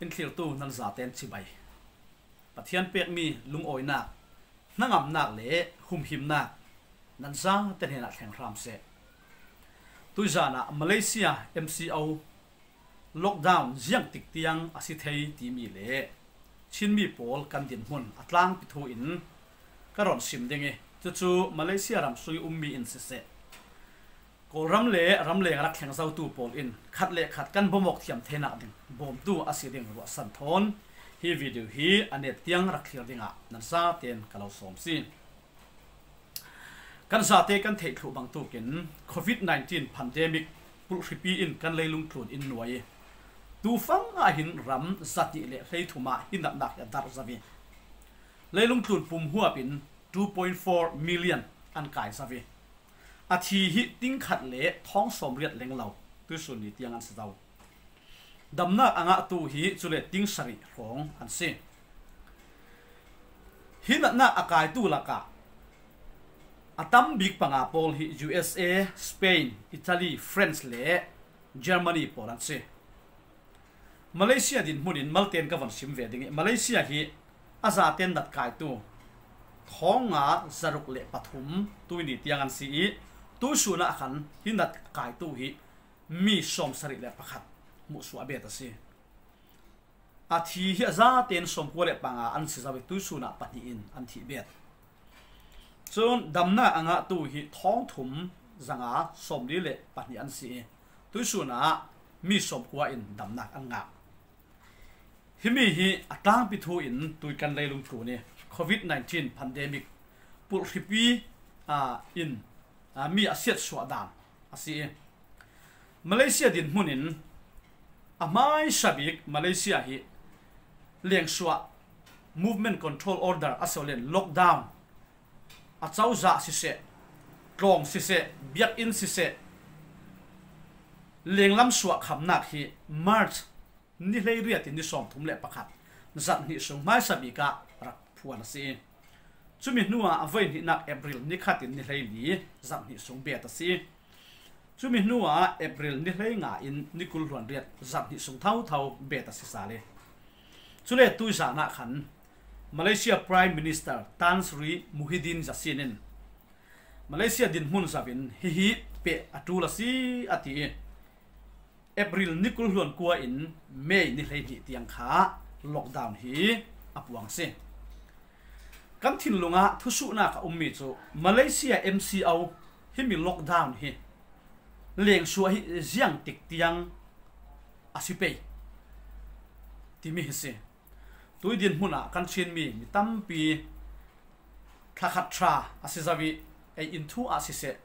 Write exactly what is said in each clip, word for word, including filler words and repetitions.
In thlirtu nan zaten chibai. Pathian pekmi lungawinak, hnangamnak le humhimnak nan zate hnenah thleng hram seh. Tuizanah Malaysia M C O lockdown ziangtik tiang a si thei timi le Chinmi pawl kan dinhmun a tlangpi thu in ka ron sim ding ih, cucu Malaysia ram sung ih ummi in siseh, Kawlram le ramleng a rak thleng zotu pawl in khat le khat kan bawmawk thiam theinak ding bawmtu a si ding ruahsan thawn hi video hi a net tiang rak thlir dingah nan zaten ka lo sawm si. Kan zate kan theih thluh bangtukin covid nineteen pandemic pulhhripi in kan leilung tlun in nuai ih, tufang ah hin ram zahnih le hleithum ah hi natnak hi a darh zo ih, leilung tlun pum huap in two point four million an kai zo ih, a thi hi tingkhat le thawng sawmriat lenglo tuisun ni tiang an si zo. Damnak a ngahtu hi cule ting sarih hrawng an si. Hi natnak a kaitu lakah a tam bik panga pawl hi U S A, Spain, Italy, France le Germany pawl an si. Malaysia dinhmun in malten ka von sim ve ding ih, Malaysia hi a zaten natkaitu thawng nga zaruk le pathum tuini tiang an si ih, tuisun ah khan hi natkaitu hi mi sawmsarih le pakhat hmuhsuah bet a si. A thi hi a zaten sawmkua le panga an si zo ih, tuisun ah pahnih in an thih bet. Cun damnak a ngahtu hi thawng thum zanga sawmli le pahnih an si ih, tuisun ah mi sawmkua in damnak an ngah. Himi hi a tlangpi thu in tui kan leilung tlun ih, covid nineteen pandemic pulhhripi, ah, in, ah, mi a siatsuah dan a si ih, Malaysia dinhmun in a hmaisa bik Malaysia hi lengsuah, movement control order a si lo len lockdown, a cozah siseh, tlawng siseh, biakinn siseh, lenglam suah khamnak hi March ni hleiriat in ni sawmthum le pakhat, zarh hnih sung hmaisa bik ah rak phuan a si ih, cumi hnuah a voihnihnak April ni khat in ni hleili zarh hnih sung bet a si. Cumi hnuah April ni hleinga in ni kul hluan riat zarh hnih sung thotho bet a si sal ih, cule tuizan ah khan Malaysia Prime Minister Tan Sri Muhyiddin Yassin in Malaysia dinhmun zo in hihi peh a ṭul a si, a ti ih, April ni kul hluan kua in May ni hleihnih tiang kha lockdown hi a puang si. Kan thinlung ah thusuhnak a ummi cu Malaysia M C O himi lockdown hi lengsuah hi ziangtik tiang a si pei timi hi si. Tui dinhmun ah kan Chinmi mi tampi thlakhat ṭha a si zo ih, ei inn thu ah siseh,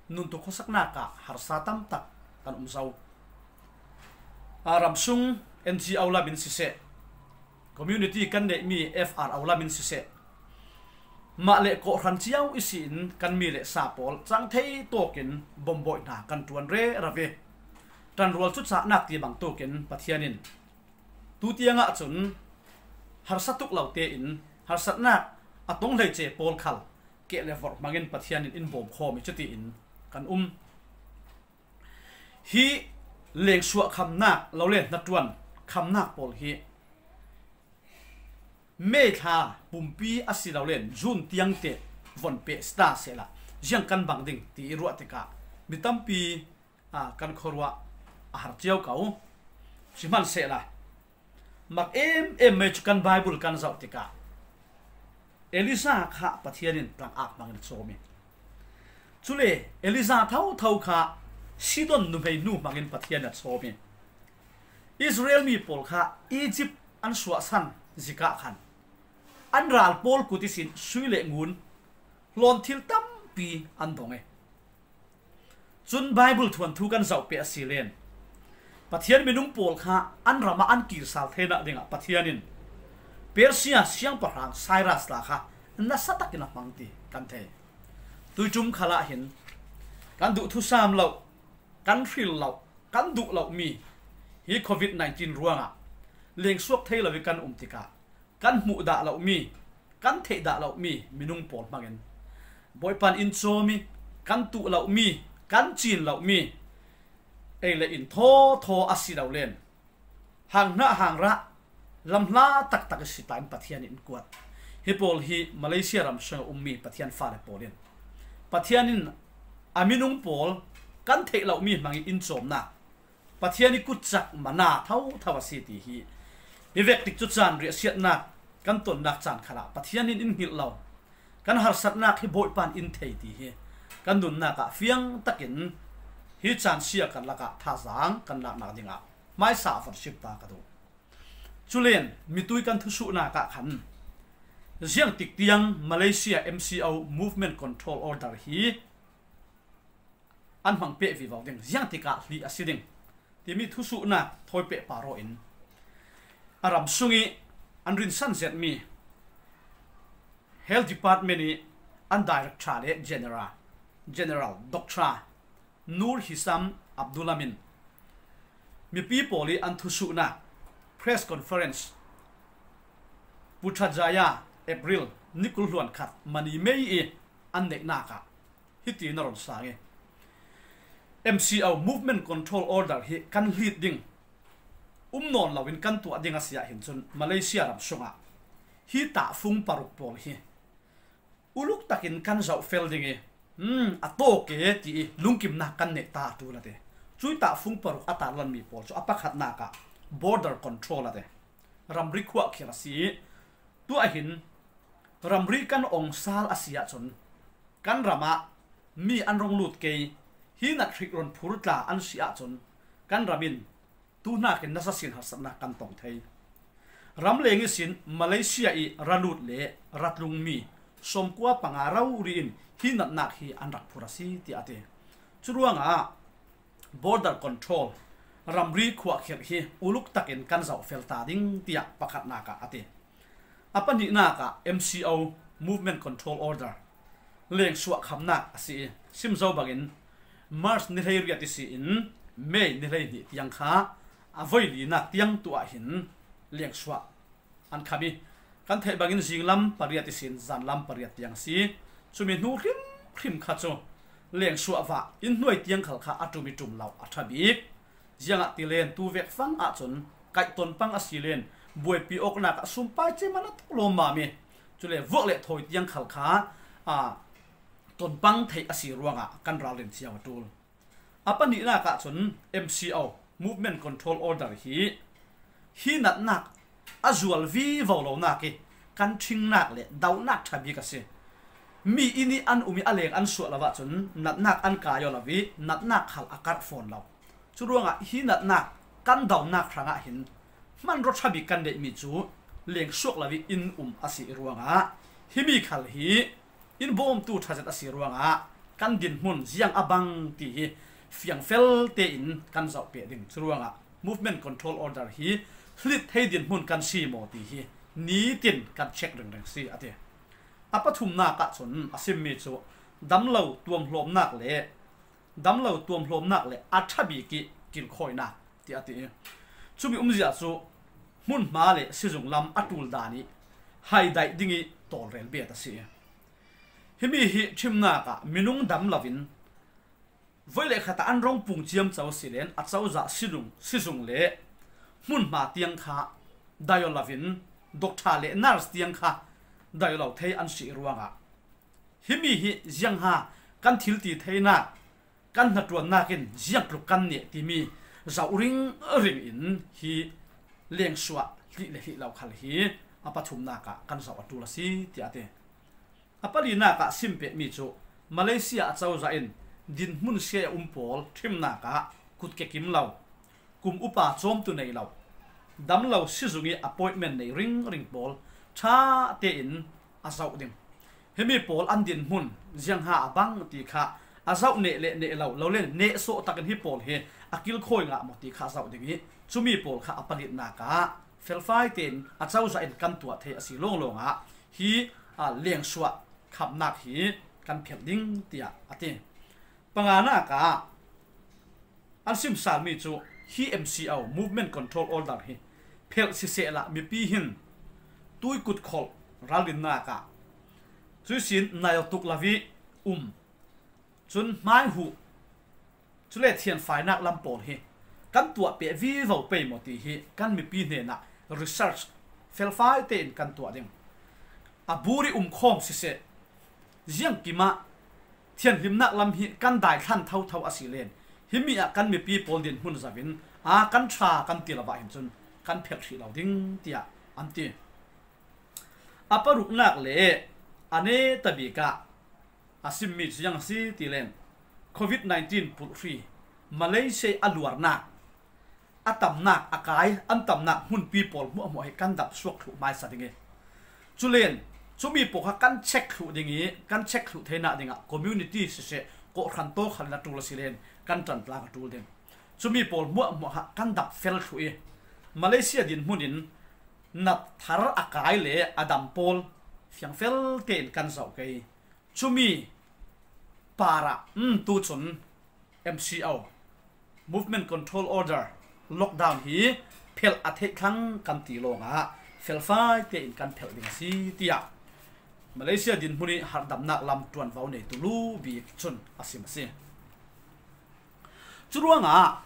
nuntuk khuasaknak ah harsa tamtak kan um zo. Aa, ramsung N G O lam in siseh, community kan neihmi F R O lam in siseh, mah le kawhhran cio ihsin kan mi le sa pawl cang thei tawkin bombawi hna kan ṭuan rero ih, ṭanrual cucahnak ti bangtukin Pathian in tu tiang ah cun harsa tuk lo tein harsatnak a tong hleice pawl khal keh le vorh hmangin Pathian in in bawm khawm ih, cutiin kan um. Hi lengsuah khamnak lo le hnaṭuan khamnak pawl hi May thla pumpi a si lo len June tiang teh von peh si ta sehla ziang kan bang ding ti i ruah tikah mi tampi, aa, kan khuaruah a har cio ko. Sihmanhsehla mak em em mai cu kan Bible kan zoh tikah Elijah kha Pathian in tlangak hmangin a cawm ih, cule Elijah thotho kha Sidon nuhmei hnu hmangin Pathian a cawm ih, Israel mi pawl kha Egypt an suahsan zikah khan an ral pawl kut ihsin sui le ngun hlawn thil tampi an dong ih, cun Bible thuanthu kan zoh peh a si len Pathian minung pawl kha an ram ah an kirsal theinak dingah Pathian in Persia siangpahrang Cyrus tla kha nasa takin a hmang ti kan thei. Tuiṭum khal ah hin kan duh thusam lo, kan hril lo, kan duh lomi hi covid nineteen ruangah lengsuak thei lo ih kan um tikah kan hmuh dah lomi, kan theih dah lomi minung pawl hmangin Bawipa in cawm ih kan tuh lomi, kan cin lomi, ei le in thawthaw a si lo len hang hnah hang rah lamhla taktak i si ta in Pathian in kuat. Hi pawl hi Malaysia ram sung a ummi Pathian fale pawl in Pathian in a minung pawl kan theih loh mi hmangin in cawmnak Pathian i kutcak mana thotho a si ti hi i vek tik cu caan riahsiatnak kan tonnak caan khalah Pathian in in hngilh lo. Kan harsatnak hi Bawipa in in thei ti hi kan nunnak ah fiang takin hi caan sia kan lakah thazaang kan laknak dingah hmaisa a von sim ta ka duh. Culen mitui kan thusuhnak ah khan ziangtik tiang Malaysia M C O Movement Control Order hi an hmang peh vivo ding, ziangtik ah hlih a si ding timi thusuhnak thawi peh pah rawh in a ram sung i an rinsan zetmi Health Department i an Director le General, General Doctor Nur Hisam Abdullah in mipi pawl i an thusuhnak press conference Putrajaya April ni kul hluan khat mani mei i an neihnak ah hiti na ron sang i M C O Movement Control Order hi kan hlit ding um nawn loin kan tuah ding a si ah hin cun Malaysia ram sungah hi tahfung paruk pawl hi uluk takin kan zohfel ding i, um, a tawk e ti i lungkimnak kan neih ta a ṭul a ti. Cui tahfung paruk a tarlanmi pawl cu a pakhatnak ah border control a ti. Ramri khuahkhir a si i tuah hin ramri kan ong sal a si ahcun kan ram ah mi an rung lut kei, hi nat hrik run phur tla an si ahcun kan ram in tu hnakin nasa sin harsatnak kan tong thei. Ramleng ihsin Malaysia i ra lut le ra tlungmi sawmkua panga rori in hi natnak hi an rak phur a si, tiah a ti. Curuangah border control, ramri khuahkhirh hi uluk takin kan zohfel ta ding, tiah pakhatnak ah a ti. A pahnihnak ah M C O Movement Control Order lengsuah khamnak a si i, sim zo bangin March ni hleiriat ihsin May ni hleihnih tiang kha a voi linak tiang tu ah hin lengsuah an kham i, kan theih bangin zinglam pariat ihsin zanlam pariat tiang a si. Cumi hnu hrimhrim kha cu lengsuah vah in hnuai tiang khal kha a ṭum i ṭum lo a ṭha bik. Ziangahtile tu vek fang ahcun kaih ton pang a si len buaipi awknak ah sumpai ce man a tuk lawmmam i, cule vuak le thawi tiang khal kha, aa, ton pang theih a si ruangah kan ralrin cio a ṭul. A pahnihnak ahcun M C O, Movement Control Order hi, hi natnak a zual vivo lonak i kan ṭhingnak le dohnak ṭha bik a si. Mi inn i an um i a leng an suah lo ahcun natnak an kai aw lo i natnak khal a karh fawn lo. Curuangah hi natnak kan dohnak hrangah hin hmanraw ṭha bik kan neihmi cu lengsuak lo i in um a si i ruangah himi khal hi in bawmtu ṭha zet a si ruangah kan dinhmun ziang a bang ti hi fiangfel tein kan zoh peh ding. Curuangah Movement Control Order hi hlit thei dinhmun kan si maw ti hi nitin kan check ringring si a ti. A pathumnak ahcun a simmi cu damlo tuamhlawmnak le damlo tuamhlawmnak le a ṭha bik i kilkhawinak tiah a ti. Cumi umzia cu hmunhma le sizung lam a ṭul dan i haidaih ding i tawlrel biat a si. Himi hi ṭhimnak ah minung dam loin voi le khat ah an rung pung ciamco si len a cozah sizung, sizung le hmunhma tiang kha dai aw loin doctor le nurse tiang kha dai aw lo thei an si ruangah himi hi ziangha kan thil ti theinak kan hnaṭuannak in ziangtluk kan neh timi zoh ringring in hi lengsuah hlih le hlih lo khal hi a pathumnak ah kan zoh a ṭul a si, tiah a ti. A palinak ah sim pehmi cu Malaysia a cozah in dinhmun sia a um pawl ṭhimnak ah kutke kim lo, kum upa cawmtu nei lo, damlo sizung i appointment nei ringring pawl ṭha tein a zoh ding. Himi pawl an dinhmun ziangha a bang ti kha a zoh neh le neh lo, lo le neh sawh takin hi pawl hi a kilkhawi ngah maw ti kha a zoh ding i cumi pawl kha a palinak ah felfai tein a cozah in kan tuah thei a si lawnglawng ah hi, aa, lengsuah khamnak hi kan phelh ding, tiah a ti. Panganak ah an simsalmi cu hi M C O, Movement Control Order hi phelh sisehla mipi hin tuikut kholh ralrinnak ah cuihsin nail tuk lo i um. Cun hmaihuh cule thianfainak lam pawl hi kan tuah peh vivo pei maw ti hi kan mipi hnenah research felfai tein kan tuah ding. A buri um khawm siseh, ziangkimah thianhlimnak lam hi kan daithlan thotho a si len, himi ah kan mipi pawl dinhmun zoin a kan ṭha kan ti lo ah hin cun kan phelh hrih lo ding, tiah an ti. A paruknak le a netabik ah a simmi cu ziang a si ti len, covid nineteen pulhri Malaysia a luarnak, a tamnak, a kai, an tamnak hmunpi pawl hmuahhmuah hi kan dap suak thluh hmaisa ding i, culen cumi pawl kha kan check thluh ding i, kan check thluh theinak dingah community siseh, kawhhran tawkhal in a ṭul a si len kan ṭantlang a ṭul ding. Cumi pawl hmuahhmuah kha kan dap fel thluh i, Malaysia dinhmun in nat thar a kai le a dam pawl fiangfel tein kan zoh kei. Cumi parah, um, tu cun M C O, Movement Control Order, lockdown hi phelh a theih thlang kan ti lawngah felfai tein kan phelh ding a si, tiah Malaysia dinhmun i harhdamnak lam ṭuanvo neitu lu bik cun a sim a si. Curuangah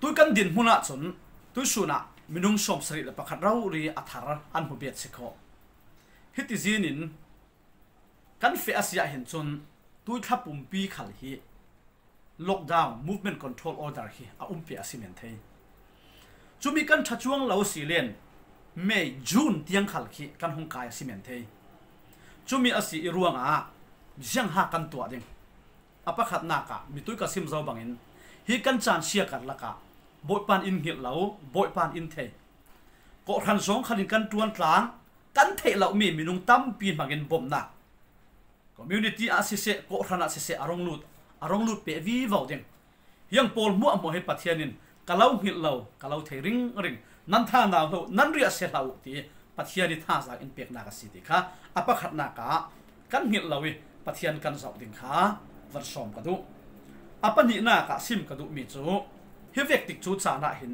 tui kan dinhmun ahcun tuihsun ah minung sawmsarih le pakhat rori a thar an hmu bet si khawh. Hiti zin in kan feh a si ah hin cun tuithla pumpi khal hi lockdown, movement control order hi a umpi a si men thei. Cumi kan ṭha cuang lo si len May, June tiang khal khi kan hung kai a si men thei. Cumi a si i ruangah ziangha kan tuah ding. A pakhatnak ah mitui ka sim zo bangin hi kan caan sia karlak ah Bawipa in in hngilh lo, Bawipa in in thei. Kawhhran zawng khal in kan ṭuan tlang, kan theih lomi minung tampi hmangin bomnak, community ah siseh, kawhhran ah siseh a rung lut, a rung lut peh vivo ding. Hiang pawl hmuahhmuah hi Pathian in ka lo hngilh lo, ka lo thei ringring, nan tha nau hlo, nan riahsia hlah uh ti Pathian i thazaang in peknak a si ti kha a pakhatnak ah kan hngilh lo i Pathian kan zoh ding kha van sawm ka duh. A pahnihnak ah sim ka duhmi cu hi vek tikcu caan ah hin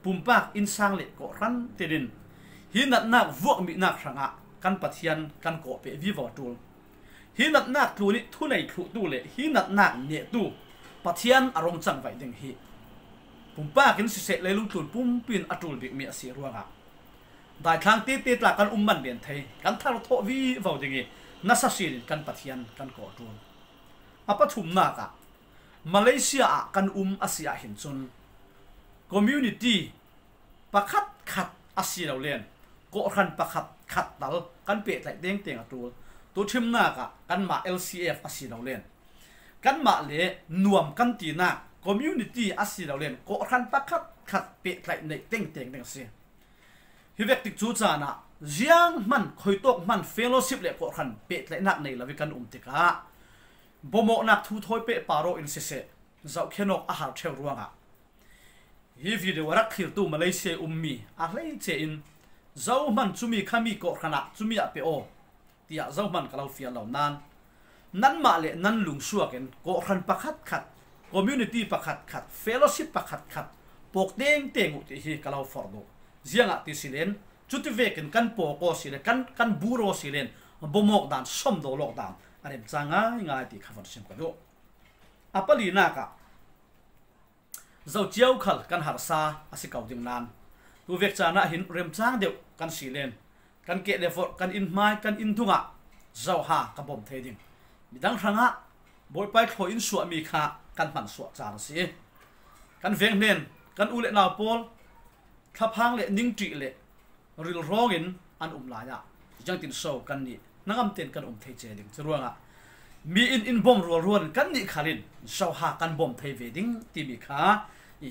pumpak innsang le kawhhran tinin hi natnak vuakmihnak hrangah kan Pathian kan kawh peh vivo a ṭul. Hi natnak tlun i thunei thluhtu le hi natnak nehtu Pathian a rung cangvaih ding hi pumpak in siseh, leilung tlun pumpi in a ṭul bikmi a si ruangah daithlang tete tla kan um man men thei, kan thar thawh vivo ding i nasa sin in kan Pathian kan kawh ṭul. A pathumnak ah Malaysia ah kan um a si ah hin cun community pakhatkhat a si lo len kawhhran pakhatkhat tal kan pehtlaih tengteng a ṭul. Tuṭhimnak ah kanmah L C F a si lo len kanmah le nuam kan tinak community a si lo len kawhhran pakhatkhat pehtlaih neih tengteng ding a si. Hi vek tikcu caan ah zianghman, khuitawk hman fellowship le kawhhran pehtlaihnak nei lo i kan um tikah bomawknak thu thawi peh paro in siseh, zohkhian awk a har ṭheu ruangah hi video a rak thlirtu Malaysia i ummi a hleice in zohman cumi khami kawhhran ah cumi ah pe aw tiah zohman ka lo fial lo nain nanmah le nan lungsuak in kawhhran pakhatkhat, community pakhatkhat, fellowship pakhatkhat pawk tengteng uh ti hi ka lo forh duh. Ziangah ti si len cuti vekin kan pawk aw si le kan, kan bur aw si len bomawk dan, sawmdaw lawk dan a remcang ngaingai ti kha von sim ka duh. A palinak ah zocio khal kan harsa a si ko ding nain tuvek caan ah hin remcang deuh kan si len kan keh le vorh, kan inn hmai, kan inn dungah zoha ka bawm thei ding. Midang hrangah Bawipa i thlawi in suahmi kha kan hman suah caan a si. Kan veng hnen, kan u le nau pawl thlaphang le ningṭih le rilrawng in an um lai ah ziangtin so kannih hnangam tein kan um thei ce ding. Curuangah mi in in bawm rualrual in kannih khal in zoha kan bawm thei ve ding timi kha i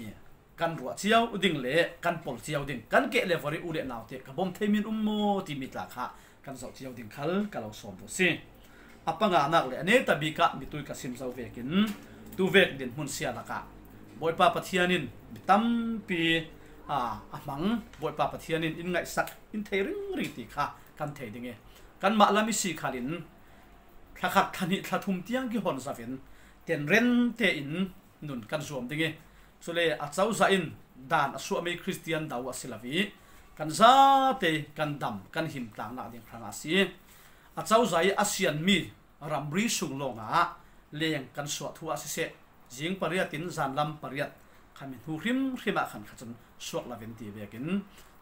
kan ruah cio ding le kan pol cio ding, kan keh le vorh i u le naute ka bawm thei min um maw timi tla kha kan zoh cio ding khal ka lo sawm duh si. A panganak le a neta bik ah mitui ka sim zo vekin tuvek dinhmun sia lakah Bawipa Pathian in mi tampi, aa, a hmang, Bawipa Pathian in in ngaihsak, in thei ringring ti kha kan thei ding i kanmah lam i si khal in thla khat, thla hnih, thla thum tiang kihon zoin tenren tein nun kan zuam ding i, cule a cozah in dan a suahmi Khristian do a si lo i kan zate kan dam, kan him tlangnak ding hrangah a si. A cozah i a sianmi ramri sung lawngah leng kan suah thu ah siseh, zing pariat in zanlam pariat kha mi hnu hrimhrim ah khan kha cun suak lo in ti vekin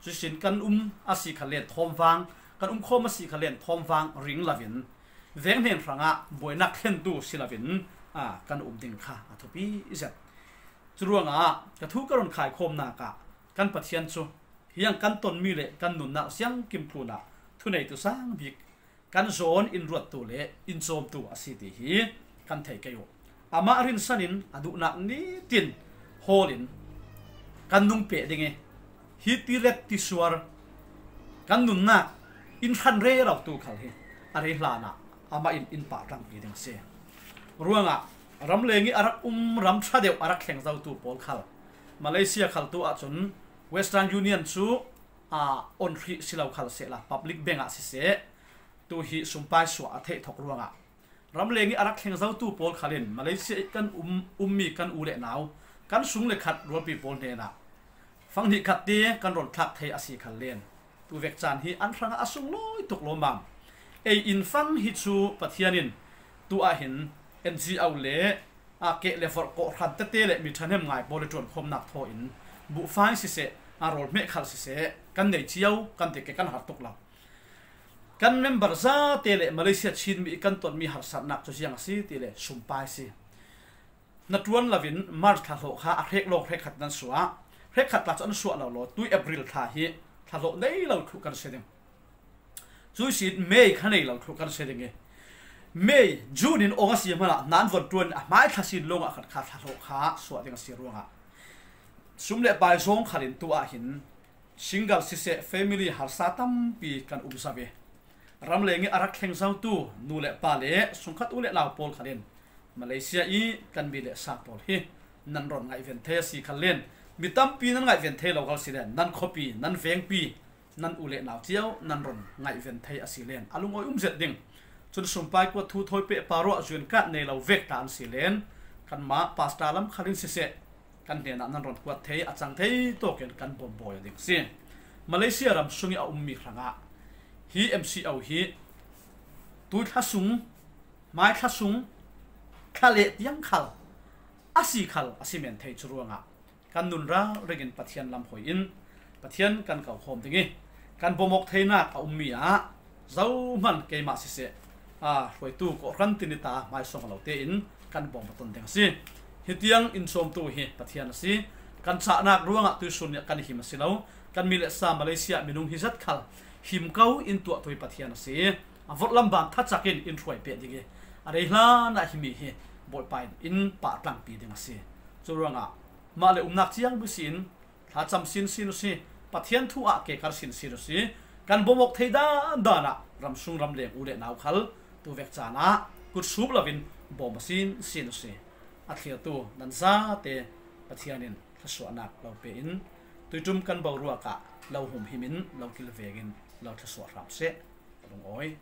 Cuisin kan um a si kha len thawmvang, kan um khawm a si kha len thawmvang ring lovin, veng hnen hrangah buainak thlentu si lovin, a, kan um ding kha a thupi zet. Curuangah ka thu ka run khaikhawmnak ah kan Pathian cu hiang kan tonmi le kan nunnak siangkim tlunah thuneitu sang bik kan zawn in ruattu le in cawmtu a si ti hi kan thei kei uh. Amah rinsan in a duhnak nitin hawl in kan nung peh ding i, hi ti let ti suar kan nunnak in hran rero tu khal hi a rei hlanah amah in in pah tlangpi ding a si. Ruangah ramleng i a rak um ram ṭha deuh a rak thleng zotu pawl khal, Malaysia khal tu ahcun Western Union cu, aa, on hrih si lo khal sehla, public bank ah siseh, tu hi sumpai suah a theih thok ruangah ramleng i a rak thleng zotu pawl khal in Malaysia i kan um, ummi kan u le nau, kan sung le khat rualpi pawl hnenah fang hnih khat te kan ron thlak thei a si khal len. Tu vek caan hi an hrangah a sunglawi tuk lawmmam. Ei in fang hi cu Pathian in tu ah hin N G O le, aa, keh le forh kawhhran tete le mi ṭhahnem ngai pawl le ṭuankhawmnak thaw in buhfai siseh, aa, rawl hmeh khal siseh kan nei cio kan ti ke kan har tuk lo. Kan member zate le Malaysia Chinmi i kan tonmi harsatnak cu ziang a si ti le sumpai si. Hnaṭuan lovin March thla hlawh kha a hrek lawng hrekkhat nan suah. Hrekkhat tla cu an suah lo law, tui April thla hi thla hlawh nei lo thluh kan si ding. Cuisin May kha nei lo thluh kan si ding i, May, June in awng a si hmanah nan von ṭuan a hmai thla sin lawngah khat kha thla hlawh kha suah ding a si ruangah sum le pai zawng khal in tu ah hin single siseh, family harsa tampi kan um zo i, ramleng i a rak thleng zotu nu le pa le sungkhat u le nau pawl khal in Malaysia i kan mi le sa pawl hi nan ron ngaihven thei a si khal len. Mi tampi nan ngaihven thei lo khal si len, nan khuapi, nan vengpi, nan u le nau cio nan ron ngaihven thei a si len a lungawi um zet ding. Cun sumpai kuat thu thawi peh pa ruah zuan kat nei lo vek ta an si len, kanmah pastor lam khal in siseh, kan hnenah nan ron kuat thei a cang thei tawkin kan bawmbawi ding a si. Malaysia ram sung i a ummi hrangah hi M C O hi tui thla sung, hmai thla sung, thla leh tiang khal a si khal a si men thei cu ruangah kan nun ralring in Pathian lam hoi in Pathian kan ko khawm ding i, kan bawmawk theinak a ummi ah zohman keimah siseh, aa, hruaitu kawhhran tin i ta hmaisawng lo tein kan bawm a ton ding a si. Hitiang in cawmtu hi Pathian a si. Kan cahnak ruangah tuisun nih kan i him a si lo. Kan mi le sa Malaysia minung hi zat khal him ko in tuahtu hi Pathian a si. A vorhlam ban thacakin in hruai peh ding i, a rei hlanah himi hi Bawipa in in pah tlangpi ding a si. Cu ruangah mah le umnak ciang bu si in thlacam sin sin u si, Pathian thu ah kekar sin sin u si, kan bawmawk thei dan dan ah ramsung ramleng u le nau khal tu vek caan ah kutsup lovin bawm a sin sin u si. A thlirtu nan zate Pathian in thluasuahnak lo pe in tuiṭum kan boruak ah lo humhim in lo kilveng in lo thluasuah hram seh. Ka lungawi.